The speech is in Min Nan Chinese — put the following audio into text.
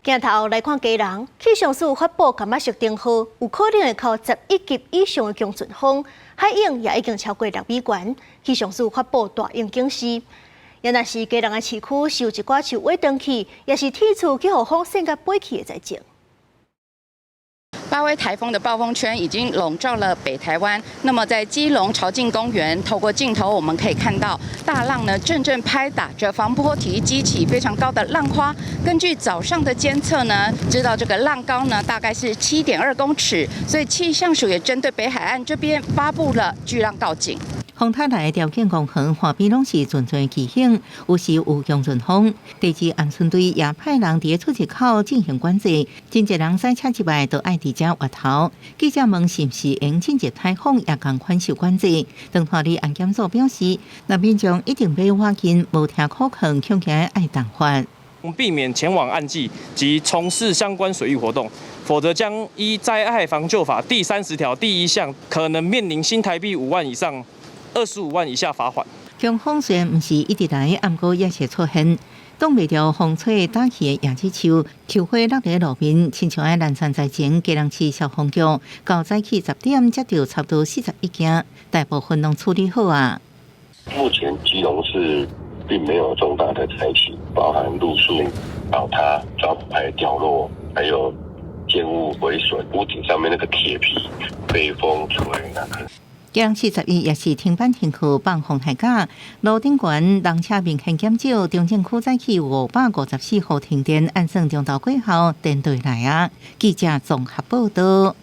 鏡頭來看基隆，氣象署發布柑仔色燈號，有可能會到11級以上的強陣風，海湧也已經超過6米懸。氣象署發布大湧警示。也若是基隆的市區是有一寡樹歪斷去，也是鐵厝去予風扇共飛去的災情。巴威颱風的暴風圈已經籠罩了北台灣。那麼在基隆潮境公園，透過鏡頭我們可以看到大浪呢陣陣拍打着防波堤，激起非常高的浪花。根據早上的監測呢，知道這個浪高呢大概是7.2公尺，所以氣象署也針對北海岸這邊發布了巨浪告警。風颱來潮境公園岸邊攏是陣陣奇景，有時有強陣風。地質鵪鶉隊也派人佇出入口進行管制，真濟人駛車入來都愛佇遮越頭。記者問是毋是會進入颱風，也仝款受管制。長灘里安檢組表示，若民眾一定欲倚近，無聽苦勸，恐驚愛重罰。避免前往岸際及從事相關水域活動，否則將依災害防救法第30條第1項，可能面臨新台幣5萬以上25萬以下罰款。強風雖然毋是一直來，毋過也是出現。擋袂牢風吹打去的椰子樹，樹花落佇路面，親像喺南山災前，基隆市消防局到早起10點接到差不多41件，大部分攏處理好啊。目前基隆市並沒有重大的災情，包含路樹倒塌、招牌掉落，還有建物毀損，屋頂上面那個鐵皮被風吹那個。基隆市11也是停班停課放風颱假，蘆頂懸人車明顯減少，中正區早起554戶停電，按算中晝過後電就會來啊。記者綜合報道。